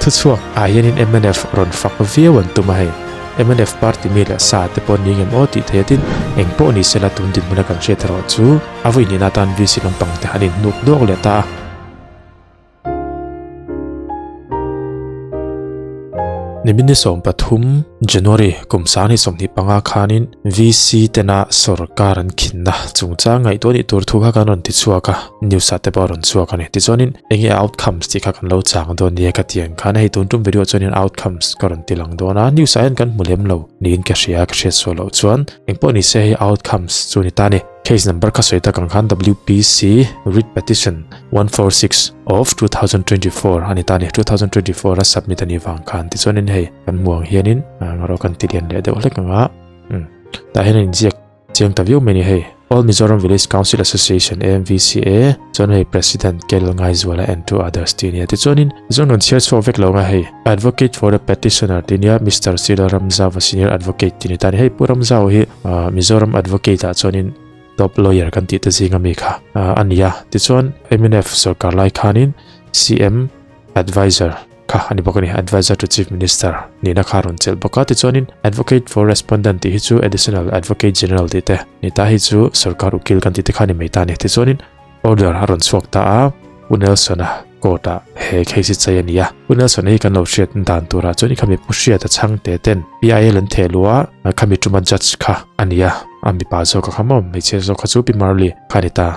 Thuchhuak ah hianin mnf rawn fak viau an tum a hei. Mnf party mi leh sa te pawh ni ngem aw tih theih atin eng pawh ni sela tun dinhmuna kan hriat erawh chu a vawi hnihna atan VC lampang te an inhnuk dawk leh ta a. Nimin ni 13 January kum 2025 khanin VC tena sorkar an khinna chungchang ngaihtuah nih tur thu kha kan rawn ti chhuak a, news ah te pawh a rawn chhuak a ni. Tichuanin enge outcomes tih kha kan lo chang dawn nia ka ti ang khan hei tun tum video chuanin outcomes ka rawn ti lang dawn a, news ah hian kan hmu lem lo niin ka hria ka hriat sual loh chuan engpawh ni se hei outcomes chu ni ta a ni. Case number kha sawi tak ang khan WPC writ petition 146 of 2024 a ni ta a ni. 2024 a submit a nih vang khan tichuanin hei kan hmu ang hianin ngarawh kan ti lian leh deuh hlek ang a. Tah hian a inziak chiang ta viau mai a ni hei. All Mizoram Village Council Association AMVCA chuan hei President Kel Ngaizuala and two others tih a nia. Tichuanin tichuan rawn chhiar chhuak vek lo ang a hei. Advocate for the petitioner tih a nia Mister Sila Ramzauva Senior Advocate tih a ni ta a ni. Hei Pu Ramzau hi Mizoram Advocate ah chuanin top lawyer kan tih te zinga mi kha a ni a. Tichuan mnf sorkar lai khanin CM Advisor kha a ni bawk a ni. Advisor to Chief Minister nihna kha a rawn chelh bawk a. Tichuanin Advocate for Respondent tih hi chu Additional Advocate General tih te ni ta hi chu sorkar ukil kan tih te kha a ni mai ta a ni. Tichuanin order a rawn chhuak ta a, Pu Nelson-a court ah he case hi chei a ni a. Pu Nelson-a hi kan lo hriat dan turah chuan i khami Pu Hriata chhangte ten PIL an theh luh a, khami tuma judge kha a ni a, a mipa zawk a kha maw, hmeichhia zawk kha chu Pi Marley kha a ni ta.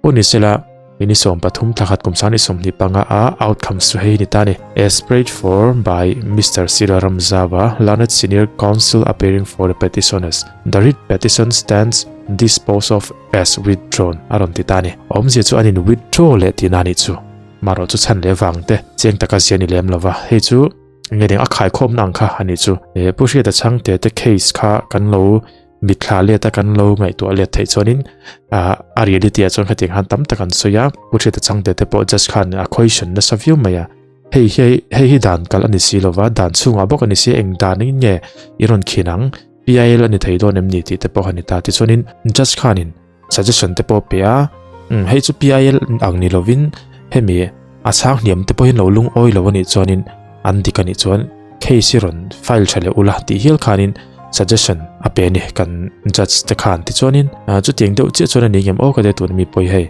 Pu Nisela, Mini 13 thla khat kum 2025 a outcomes chu hei ni ta ni. As prayed for by Mister Sila Ramzava, learned senior counsel appearing for the petitioners, the writ petition stands disposed of as withdrawn a rawn ti ta ni. Awmzia chu an in withdraw leh tihna a nih chu. Marawh chu chhan leh vang te chiang taka zia ni lem lova, hei chu nge ding a khaikhawmna ang kha a nih chu. Pu Hriata chhangte te case kha kan lo Mitthla let a kan lo ngaihtuah let theih chuanin a reality ah chuan khatiang khan tam tak an sawi a, Pu Hriata Changte te pawh judge khan a question nasa viau mai a, hei hi hei hi dan kalh a ni si lova, dan chhungah bawk a ni si a, eng dan in nge i rawn khin ang, PIL a ni thei dawn em ni tih te pawh a ni ta. Tichuanin judge khanin suggestion te pawh a pe a, umm hei chu PIL ang ni lovin hemi a chhang hniam te pawhin lo lungawi lo a nih chuanin an dik a nih chuan case hi rawn file tha leh ula tih hial khanin suggestion a pe a ni kan judge te khan tichuanin chutiang deuh chiah chuan a ni ngem aw ka ti tun ami pawh hi hei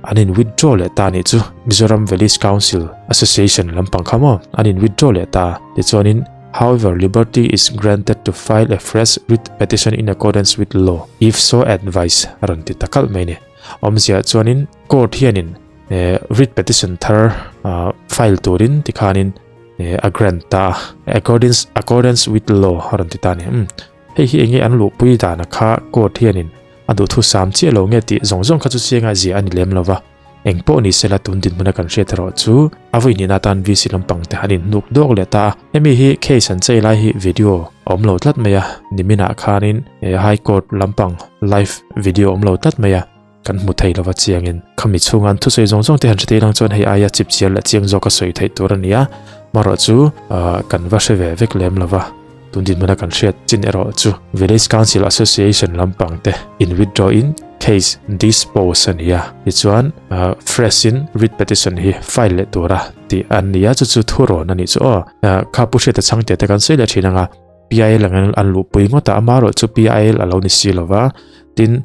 an in withdraw leh ta a nih chu Mizoram Village Council Association lampang kha maw an in withdraw leh ta tichuanin However, liberty is granted to file a fresh writ petition in accordance with law, if so advised, a rawn ti ta kalh mai a ni. Awmzia chuanin court hianin writ petition thar file turin tikhanin a grant ta a, accordance accordance with law a rawn ti ta a ni. Umm, hei hi enge an luhpui dana kha court hianin a duhthusam chiah lo nge tih zawng zawng kha chu chianga zia a ni lem lo va. Eng pawh ni sela tun dinhmuna kan hriat erawh chu a vawi hnihna atan VC lampang te han inhnuk dawk leh ta a. Hemi hi case an chei lai hi video a awm lo tlat mai a, niminah khanin High Court lampang live video a awm lo tlat mai a, kan hmu thei lova chiangin khami chhunga an thusawi zawng zawng te han hre thei lang chuan hei aia chip chiar leh chiang zawk a sawi theih tur a ni a, marawh chu kan va hre ve vek lem lova tun dinhmuna kan hriat chin erawh chu Village Council Association lampang te in withdraw in Case dispose a ni a, tichuan fresh in writ petition hi file leh tura tih an ni a, chu chu thurawn a nih chu aw. Kha Pu Hriata Chhangte te kan sawi leh thin anga PIL angin an luhpui ngawt a, amaherawh chu PIL a lo ni si lova, tin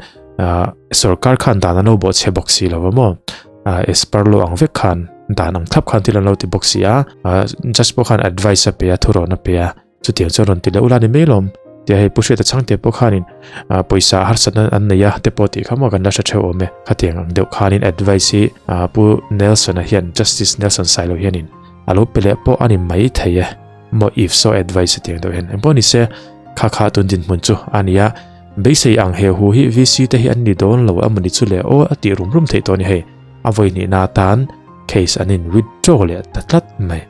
sorkar khan dan an lo bawhchhe bawk si lova maw, as per law ang vek khan dan ang thlap khan thil an lo ti bawk si a, judge pawh khan advice a pe a, thurawn a pe a. Chutiang chuan rawn ti leh ula ni mai lawm. Tia hei Pu Hriata Chhangte pawh khanin pawisa harsatna an nei a te pawh tih kha maw kan la hre theuh awm e. Khatiang ang deuh khanin advice hi Pu Nelson-a hian Justice Nelson Sailo hianin a lo pe leh pawh a ni mai thei e. Maw if so advice tiang deuh hian. Engpawh ni se kha kha tun dinhmun chu a ni a. Beisei ang he hu hi VC te hi an ni dawn lo emaw ni chu le aw a tih rum rum theih tawh a ni hei. A vawi hnihna atan case an in withdraw leh ta tlat mai.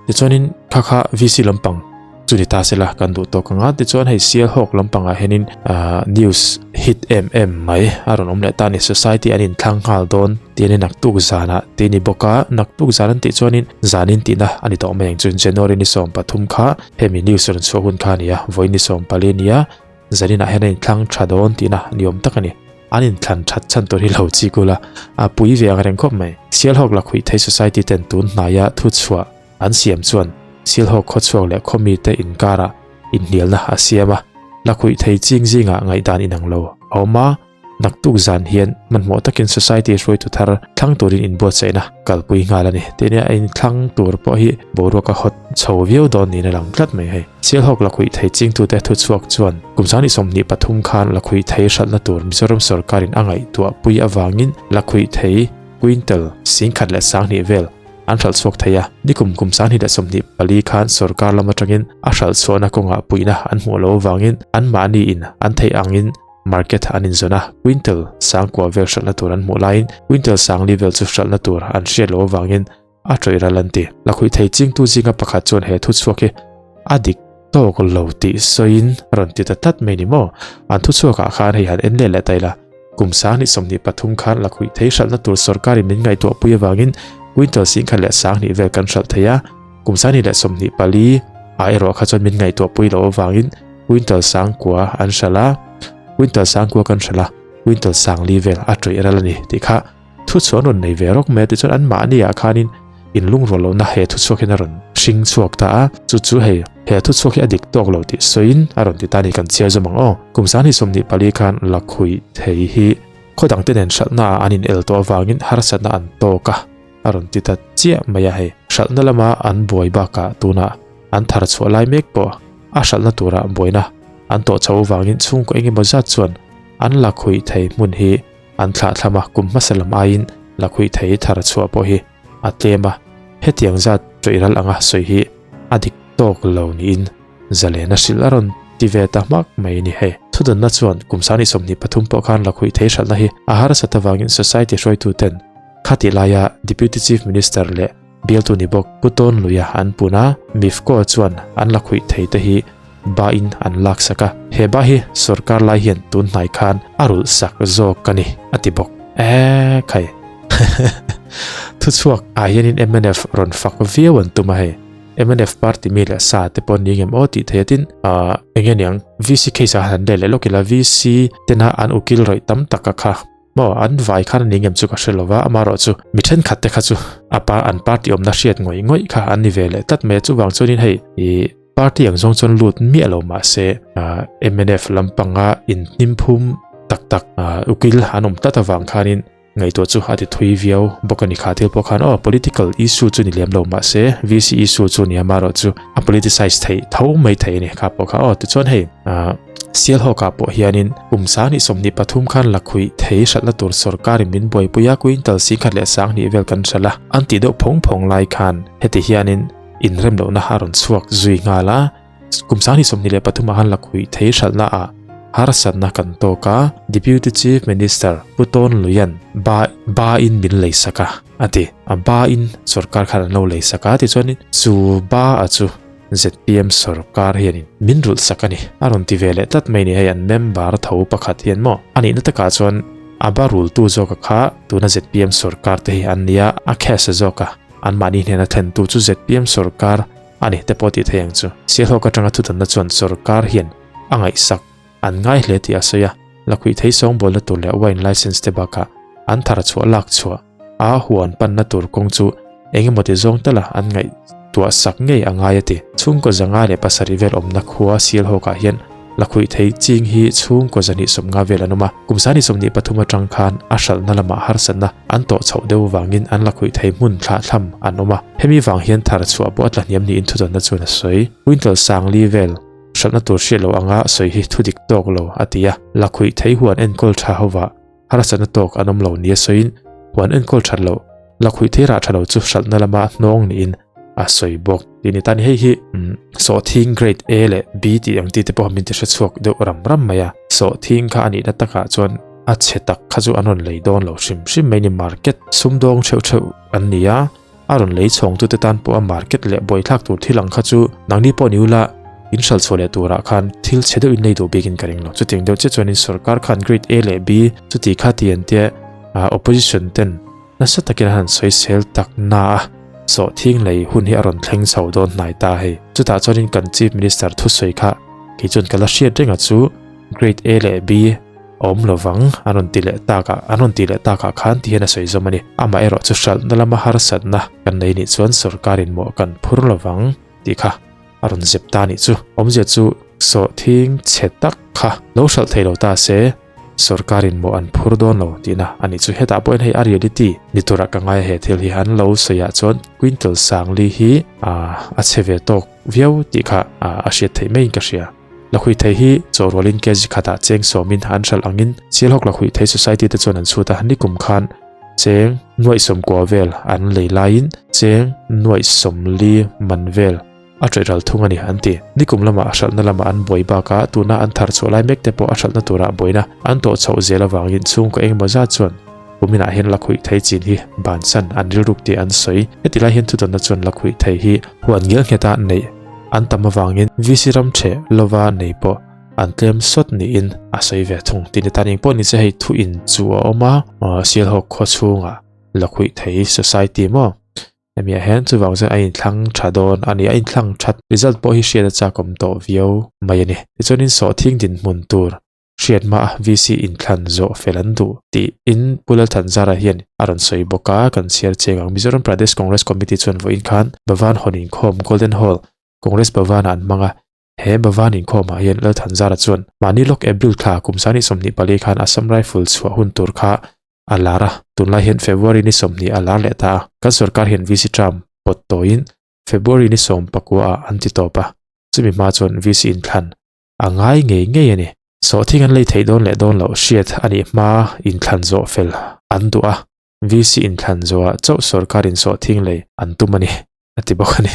Tichuanin kha kha VC lampang chu ni ta sela kan duh tawk ang a, tichuan hei Sialhawk lampangah hianin news hit em em mai a rawn awm leh ta a ni, society an inthlang nghal dawn tih a ni naktuk zanah tih a ni bawk a, naktuk zan an tih chuanin zanin tihna a ni tawh mai ang chu, January ni 13 kha hemi news rawn chhuah hun kha a ni a, vawiin ni 14 a ni a, zaninah hian a inthlang tha dawn tihna ni awm tak a ni. An inthlan that chhan tur hi lo chik ula, a pui ve ang reng khawp mai. Sialhawk Lakhuih Thei Society ten tun hnaia thuchhuah an siam chuan Silhawk khawchhuak leh khawmite inkarah inhnialna a siam a, lakhuih thei ching zingah ngaihdan inang lo a awm a, naktuk zan hian hmanhmawh takin society hruaitu thar thlang turin inbuatsaihna kalpui nghal a ni. Tih nia a inthlang tur pawh hi boruak a hawt chho viau dawn niin a lang tlat mai hei. Sialhawk lakhuih thei chingtute thuchhuak chuan kum 2023 khan lakhuih thei hralhna tur Mizoram sorkarin a ngaihtuahpui avangin lakhuih thei quintal 10,200 vel an hralh chhuak thei a, nikum kum 2024 khan sorkar lam atangin a hralh chhuahna kawngah puihna an hmuh loh avangin anmahni in an theih angin market an inzawn a, quintal sangkua vel hralhna tur an hmuh laiin quintal sangli vel chu hralhna tur an hriat loh avangin a tawih ral an ti. Lakhuih thei chingtu zinga pakhat chuan he thuchhuak hi a dik tawk lo tih sawiin rawn ti ta tlat mai ni maw? An thuchhuakah khan hei han en leh leh ta ila, kum 2023 khan lakhuih thei hralhna tur sorkarin min ngaihtuahpui avangin quintal 10,200 vel kan hralh thei a, kum 2024 ah erawh kha chuan min ngaihtuahpui loh avangin quintal sangkua an hralh a, quintal sangkua kan hralh a, quintal sangli vel a tawih ral a ni tih kha Thuchhuah an rawn nei ve rawk mai a, tichuan anmahni ah khanin inlungrual lohna he thuchhuak hian a rawn hring chhuak ta a, chu chu hei he thuchhuak hi a dik tawk lo tih sawiin a rawn ti ta a ni, kan chhiar zawm ang aw. Kum 2024 khan Lakhuih thei hi khaw dangte nen hralhna ah an in el tawh avangin harsatna an tawk a, a rawn ti ta chiah mai a hei. Hralhna lama an buai bakah tunah an thar chhuah lai mek pawh a hralhna turah buaina an tawh chho avangin chhungkaw engemaw zat chuan an Lakhuih thei hmun hi An thlahthlam a, kum hmasa lam aiin lakhuih thei thar chhuah pawh hi a tlem a, hetiang zat tawih ral anga sawi hi a dik tawk lo niin Zalena hrilh a rawn ti ve ta hmak mai ni hei. Thudanna chuan kum 2023 pawh khan lakhuih thei hralhna hi a harsat avangin society hruaituten khatih laia Deputy Chief Minister leh bialtu ni bawk Pu Tawn Luia an pun a, Mifco chuan an lakhuih thei te hi ba in an lak sak a, he ba hi sorkar lai hian tun hnai khan a rulh sak zawk a ni, a ti bawk. Eee khai. Thuchhuak ah hianin mnf rawn fak viau an tum a hei. Mnf party mi leh sa te pawh ni ngem aw tih theih atin ah enge niang VC case ah han let leh lawk ila VC tena an ukil rawih tam tak a kha Maw, an vai khan a ni ngem chu ka hre lova, amaherawh chu mi thenkhat te kha chu a pa an party awmna hriat ngawih ngawih kha an ni ve leh tlat mai a, chuvang chuanin hei ih party ang zawng chuan lut miah lo mahse ah mnf lampanga inhnim phum tak tak ah ukil an awm tlat avang khanin ngaihtuah chu a ti thui viau bawk a ni kha thil pawh khan aw political issue chu ni lem lo mahse VC issue chu ni amaherawh chu a politicize theih tho mai thei a ni kha pawh kha aw tichuan hei ah Sialhawkah pawh hianin kum 2023 khan lakhuih thei hralhna tur sorkarin min buaipui a, quintal 10,200 vel kan hralh a, an tih deuh phawng phawng lai khan heti hianin inremlohna a rawn chhuak zui nghal a, kum 2023 ah khan lakhuih thei hralhna ah harsatna kan tawk a, Deputy Chief Minister Pu Tawn Luian ba ba in min lei sak a, a ti. A ba in sorkar khan an lo lei sak a, tichuanin chu ba a chu ZPM sorkar hianin min rulh sak a ni. A rawn ti ve leh tlat mai ni hei an member tho pakhat hian maw. A nihna takah chuan a ba rultu zawka kha tuna ZPM sorkar te hi an nia, a case zawka anmahni hnena thlentu chu ZPM sorkar a ni te pawh tih theih ang chu. Sialhawk atanga thudanna chuan sorkar hian a ngaihsak an ngai hle tih a sawi a, lakhuih thei sawngbawlna tur leh wine license te bakah an thar chhuah lak chhuah a huan panna tur kawng chu engemaw ti zawng tala an ngaihtuah sak ngei a ngai a ti. Chhungkaw zanga leh pasarih vel awmna khua Sialhawkah hian lakhuih thei ching hi chhungkaw zahnih sawmnga vel an awm a, kum 2023 atang khan a hralhna lamah harsatna an tawh chhoh deuh vangin an lakhuih thei hmun thlahthlam an awm a, hemi vang hian thar chhuah pawh a tlahniam niin thudanna chuan a sawi. Quintal sangli vel hralhna tur hriat loh anga sawi hi thudik tawk lo a ti a, lakhuih thei huan enkawl tha hovah Harsatna tawk an awm lo nia sawiin huan enkawl that loh, lakhuih thei rah tha lo chu hralhna lama hnawng niin a sawi bawk. Tih ni ta ni hei hi sawhthing grade A leh B tih ang tite pawh min ti hre chhuak deuh ram ram mai a. Sawhthing kha a nihna takah chuan a chhe tak kha chu an rawn lei dawn lo hrim hrim mai ni market sumdawng theuh theuh an ni a, a rawn lei chhawngtute tan pawh a market leh buaithlak tur thil ang kha chu nangni pawh ni ula in hralh chhuah leh turah khan thil chhe deuh in lei duh bikin ka ring lo. Chutiang deuh chiah chuanin sorkar khan grade A leh B chuti kha ti an tia opposition ten nasa takin an han sawi sel tak na a, sawhthing lei hun hi a rawn thleng chho dawn hnai ta hei. Chutah chuanin kan chief minister thusawi kha kei chuan ka la hriat reng a chu grade A leh B Awm lovang, an rawn ti leh tak ah, an rawn ti leh tak ah khan ti hian a sawi zawm a ni. Amaherawh chu hralhna lama harsatna kan nei nih chuan sorkarin mawh kan phur lovang. tih kha a rawn zep ta nih chu. Awmzia chu sawhthing chhe tak kha lo hralh thei lo ta se sorkarin mawh an phur dawn lo tihna a nih chu. Hetah pawhin hei a reality ni turah ka ngai a he thil hi an lo sawiah chuan quintal sangli hi a chhe ve tawk viau tih kha a hriat theih maiin ka hria. Lakhuih thei hi chawhrualin kg khatah cheng sawmin an hralh angin Sialhawk Lakhuih Thei Society te chuan an chhut a, nikum khan cheng nuaih sawmkua vel an lei laiin cheng nuaih sawmli man vel a ṭawih ral thung a ni an ti. Nikum lamah a hralhna lamah an buai bakah tuna an thar chhuah lai mek te pawh a hralhna turah buaina an tawh chhoh zel avangin chhungkaw engemaw zat chuan kuminah hian lakhuih thei chin hi bansan an rilruk tih an sawi. Heti lai hian thudawnna chuan lakhuih thei hi huan ngelnghet a neih an tam avangin VC ram ṭheh lova nei pawh an tlem sawt niin a sawi ve thung. Tih ni tan eng pawh ni se hei thu in chu a awm a, Sialhawk khaw chhungah lakhuih thei society maw hemi ah hian chuvang chuan a inthlang tha dawn a ni, a inthlang that result pawh hi hriat a chakawm tawh viau mai a ni. Tichuanin sawhthing dinhmun tur hriat hma a VC inthlan zawh fel an duh tiin Pu Lalthanzara hian a rawn sawi bawk a, kan chhiar cheng ang. Mizoram Pradesh Congress Committee chuan vawiin khan Bhavan hawn inkhawm Golden Hall Congress Bhavan-ah an hmang a, he Bhavan inkhawmah hian Lalthanzara chuan mahni lawk April thla kum sani 24 khan Assam Rifle chhuah hun tur kha a lar a, tunlai hian February ni 20 a lar leh ta a, kan sorkar hian VC term pawt tawiin February ni 19 ah an ti tawp a, chumi hma chuan VC inthlan A ngai ngei ngei a ni. Sawhthing an lei theih dawn leh dawn loh hriat a nih hma inthlan zawh fel an duh a, VC inthlan zawhah chauh sorkarin sawhthing lei an tum a ni, a ti bawk a ni.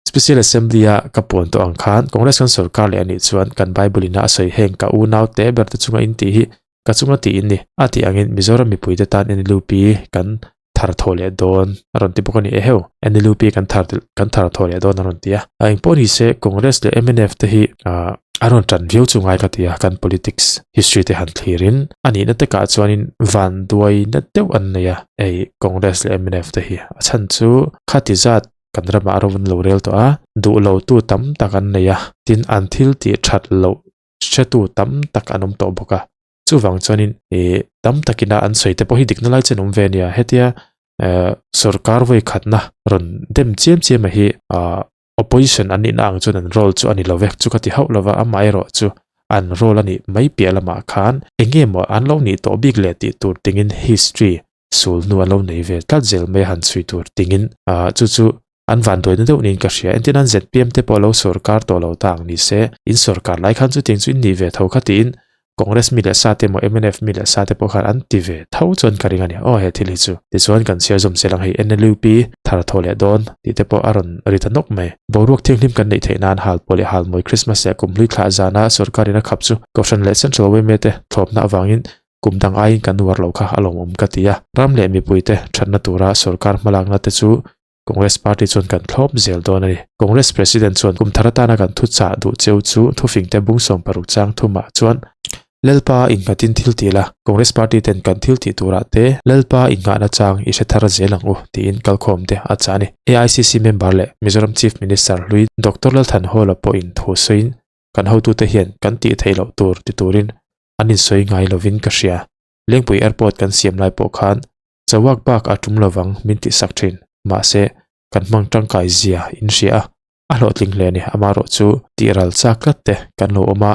Special Assembly-a ka puan tawh ang khan Congress kan sorkar leh a nih chuan kan Bible ina a sawi heng ka unau te ber te chunga in tih hi ka chunga tih in ni a tih angin Mizoram mipuite tan NLUP kan thar thaw leh dawn a rawn ti bawk a ni eheu NLUP kan thar kan thar thaw leh dawn a rawn ti a a eng pawh ni se Congress leh MNF te hi ah a rawn tan viau chu ngai ka ti a kan politics history te han thlir in a nihna takah chuanin van duai na deuh an nei a hei Congress leh MNF te hi a chhan chu khati zat kan ramah ro an lo rel tawh a duh lo tu tam tak an nei a tin an thil tih that loh hretu tam tak an awm tawh bawk a. Chuvang chuanin ih tam takina an sawi te pawh hi dikna lai chu an awm ve ania. Hetia eh sorkar vawi khatna rawn dem chiam chiam a hi ah opposition an nihna ang chuan an role chu a ni lo ve. Chu ka ti hauh lova amaherawh chu an role a nih mai piah lamah khan eng nge maw an lo nih tawh bik leh tih tur tingin history sul hnu an lo nei ve tlat zel mai a han chhui tur tingin ah chu chu an vanduaina deuh niin ka hria. Engtin an zpm te pawh lo sorkar tawh lo ta ang ni se, in sorkar lai khan chutiang chu in nih ve tho kha tiin Congress mi leh sa te emaw mnf mi leh sa te pawh khan an ti ve tho chuan ka ring a ni. Aw he thil hi chu. Tichuan kan chhiar zawm zel ang hei NLUP thar thaw leh dawn tih te pawh a rawn ri ta nawk mai. Boruak thianghlim kan neih theih nan halpuah leh halmawi Christmas leh kum hlui thlah zana sorkarin a khap chu Kohhran leh Central yma te thlawpna avangin kum dang aiin kan uar loh kha a lawmawm ka ti a. Ram leh mipuite thatna tura sorkar hmalakna te chu Congress party chuan kan thlawp zel dawn a ni. Congress President chuan kum thar atana kan thuchah duh cheu chu thufingte bung 60 chang thumah chuan Lalpa innghatin thil ti la, Congress party ten kan thil tih turah te Lalpa innghahna chang i hre thar zel ang u tiin kalkhawm te a chah a ni. AICC member leh Mizoram Chief Minister hlui Doctor Lalthanhawla pawhin thu sawiin kan hotute hian kan tih theih loh tur ti turin an insawi ngai lovin ka hria. Lengpui Airport kan siam lai pawh khan Chawak bak a tum lovang min tih sak thin. Mahse, kan hmang tangkai zia in hria a, a hlawhtling hle a ni. Amaherawh chu tih ral chak tlat te kan lo awm a,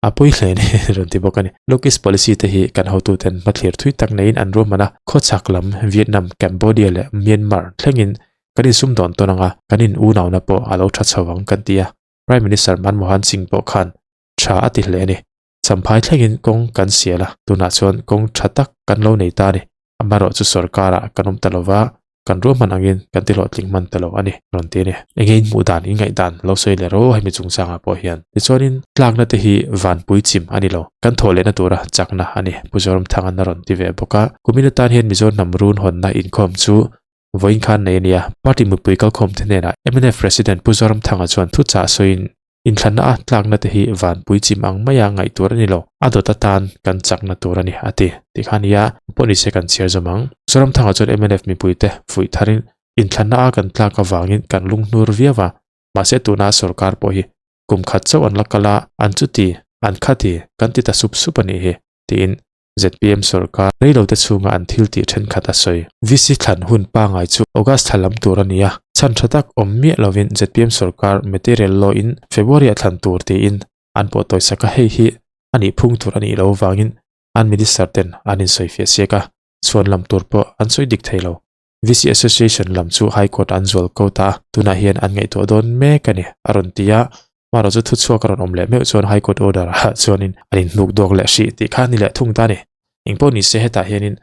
a pawi hle a ni rawn ti bawk a ni. Look East Policy te hi kan hotuten hmathlir thui tak neiin an ruahman a, khawchhak lam Vietnam, Cambodia leh Myanmar thlengin kan insumdawn tawn ang a, kan in unauna pawh a lo tha chho ang kan ti a. Prime Minister Manmohan Singh pawh khan tha a ti hle a ni. Champhai thlengin kawng kan sial a, tunah chuan kawng tha tak kan lo nei ta a ni. Amaherawh chu sorkarah kan awm ta lova, kan ruahman angin kan ti hlawhtling hman ta lo a ni, rawn ti a ni. Enge in hmuh dan, in ngaih dan lo sawi leh ro hemi chungchangah pawh hian. Tichuanin tlakna te hi vanpui chim a ni lo, kan thawh lehna tura chakna a ni, Pu Zoramthanga'n a rawn ti ve bawk a. Kumin atan hian Mizo hnam run hawnna inkhawm chu vawiin khan nei a ni a, party mipui kalkhawm te hnenah mnf President Pu Zoramthanga chuan thuchah sawiin Inthlanna a tlakna te hi vanpui chim ang maia ngaih tur a ni lo, a dawt atan kan chakna tur a ni, a ti. Tih kha a nia, pawh ni se kan chhiar zawm ang. Zoramthanga chuan mnf mipuite fuih tharin inthlanna a kan tlak avangin kan lunghnur viau a, mahse tuna sorkar pawh hi kum khat chauh an la kal a, an chuti, an khati, kan ti ta sup sup a nih hi, tiin. ZPM sorkar rei lote chhunga an thil tih thenkhat a sawi. VC thlan hun pangai chu August thla lam tur a ni a, chhan tha tak awm miah lovin ZPM sorkar material law in February a thlan tur tiin an pawh tawisak a, hei hi a nih phung tur a nih loh vangin an minister ten an insawifiah siak a, chhuan lam tur pawh an sawi dik thei lo. VC Association lam chu High Court an zual ko ta a, tunah hian an ngaihtuah dawn mek a ni, a rawn ti a. Marawh chu thuchhuak a rawn awm leh meuh chuan High Court order ah chuanin an inhnuk duak leh hrih tih kha a ni leh thung ta a ni. Engpawh ni se hetah hianin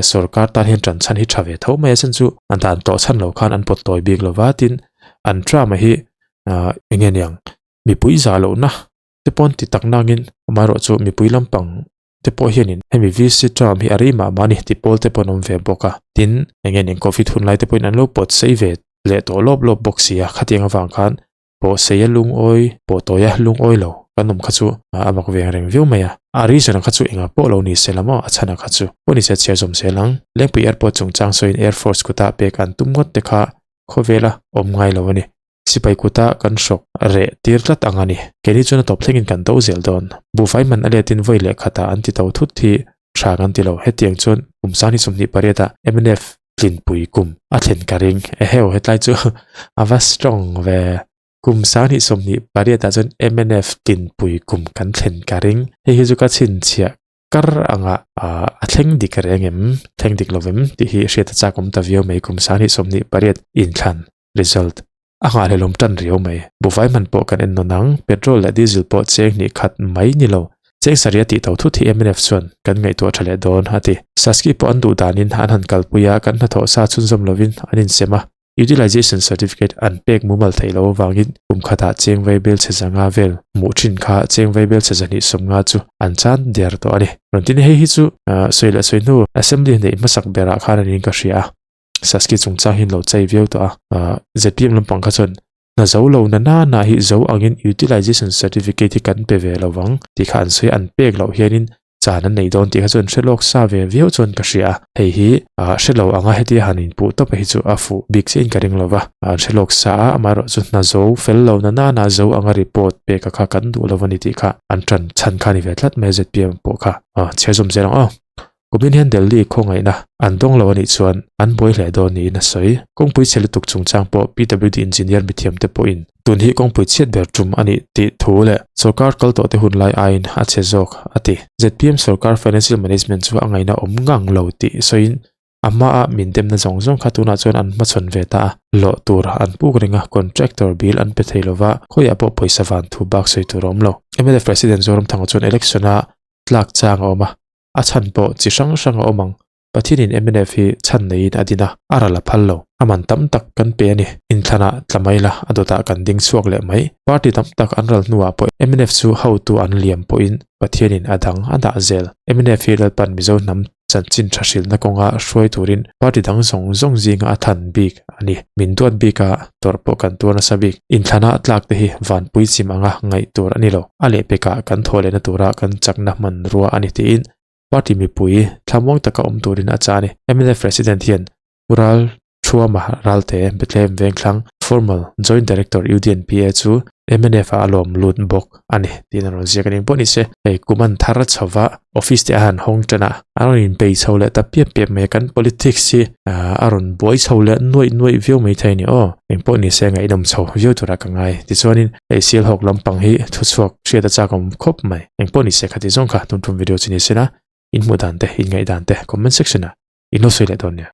sorkar tan hian ṭan chhan hi ṭha ve tho mai a, chhan chu an dan tawh chhan lo khan an pawt tawi bik lo va, tin an term hi eng nge niang mipui zah lohna te pawh an ti tak nangin amaherawhchu mipui lampang te pawh hianin hemi VC term hi a rei mah mah a ni tih pawl te pawh an awm ve bawk a, tin eng nge nen covid hun lai te pawhin an lo pawt sei ve leh tawh lawp lawp bawk si a, khatiang avang khan pawh sei a lungawi pawh tawi a lungawi lo kan awm kha chu a mak veng reng viau mai a, a reason kha chu engah pawh lo ni se la maw a chhan a kha chu pawh ni se chhiar zawm zel ang, Lengpui airport chungchang sawiin Air Force kuta pek an tum ngawt te kha khawvela awm ngai lo a ni. Sipai kuta kan hrawk reh tir tlat ang a ni. Keini chuan a tawp thlengin kan do zel dawn. Buhfai man a letin vawi leh khatah an ti to thut hi tha kan ti lo. Hetiang chuan kum sang ni 28 ah mnf tlinpui kum a thlen ka ring. Eheu hetlai chu a va strong ve. Kum sang ni 28 ah chuan mnf tlinpui kum kan thlen ka ring. Hei hi chu ka chhinchhiah kar anga a thleng dik reng em, thleng dik lo vem tih hi hriat a chak awm ta viau mai. Kum sang ni 28 inthlan Result, A nghahhlelawm tan riau mai. Buhfai hman pawh kan en nawn ang, petrol leh diesel pawh cheng hnih khat mai ni lo. Cheng sarih a tih tho thut hi mnf chuan kan ngaihtuah tha leh dawn, a ti. Saski pawh an duh danin an han kalpui a, kan hnathawh sa chhunzawm lovin an insem a, Utilization Certificate an pek mumal theih loh avangin kum khatah cheng vaibel chhe zanga vel hmuh thin kha cheng vaibel chhe zahnih sawmnga chu an chan der tawh a ni. Rawn tin hei hi chu sawi leh sawi hnu Assembly neih hmasak berah khan an in ka hria a. Saski chungchang hi an lo chei viau tawh a, zpm lampang kha chuan hna zo lo na na na hi zo angin utilization certificate hi kan pe ve lo vang tih kha an sawi a, an pek loh hianin chan an nei dawn tih kha chu an hre lawk sa ve viau chuan ka hria a, hei hi hre lo anga hetia han inpuh tawp hi chu a fuh bik chiahin ka ring lo va, an hre lawk sa a, amaherawh chu hna zo fel lo na na na zo anga report pek a kha kan duh lo a ni tih kha an ṭan chhan kha a ni ve tlat mai a zpm pawh kha chhiar zawm zel ang aw. Kumin hian Delhi khawngaihna an dawng lo a nih chuan an buai hle dawn niin a sawi. Kawngpui chhe lutuk chungchang pawh PWD engineer mithiamte pawhin tun hi kawngpui chhiat ber tum a nih tih thu leh sorkar kal tawhte hun lai aiin a chhe zawk a ti. Zpm sorkar financial management chu a ngaihna awm ngang lo tih sawiin a hmaa min demna zawng zawng kha tunah chuan an hmachhawn ve ta a, hlawh tur an puk reng a, contractor bill an pe thei lova, khawiah pawh pawisa van thu bak sawi tur a awm lo. Mnf President Zoramthanga chuan election-a tlak chang a awm a, A chhan pawh chi hrang hrang a awm ang. Pathianin mnf hi chhan neiin a din a, a ral a phal lo. A man tam tak kan pe a ni. Inthlanah tla mai la, a dawtah kan ding chhuak leh mai. Party tam tak an ral hnuah pawh mnf chu hotu an liam pawhin Pathianin a dang a dah zel. Mnf hi Lalpan Mizo hnam chanchin tha hrilhna kawnga hruai turin party dang zawng zawng zinga a than bik a ni. Min duat bika tawrh pawh kan tuar nasa bik. Inthlanah tlak te hi vanpui chim anga ngaih tur a ni lo. A lehpekah kan thawh lehna tura kan chakna hmanrua a ni tiin party mipui thlamuang taka awm turin a chah a ni. Mnf President hian Pu Ral Thuama Ralte Bethlehem Vengthlang Formal Joint Director UDNPA chu mnf ah a lawm lut bawk a ni tiin a rawn ziak a ni. Engpawh nise hei kum an thar chho va office te a han hawng tan a, a rawn inpei chho leh ta piap piap mai a, kan politics hi a rawn buai chho leh nuaih nuaih viau mai thei a ni aw. Engpawh nise ngaihnawm chho viau turah ka ngai. Tichuanin hei Sialhawk lampang hi thuchhuak hriat a chak awm khawp mai. Engpawh nise khati zawng kha tum tum video chu ni sela, in hmuh dan te, in ngaih dan te comment section ah in lo sawi leh dawn nia.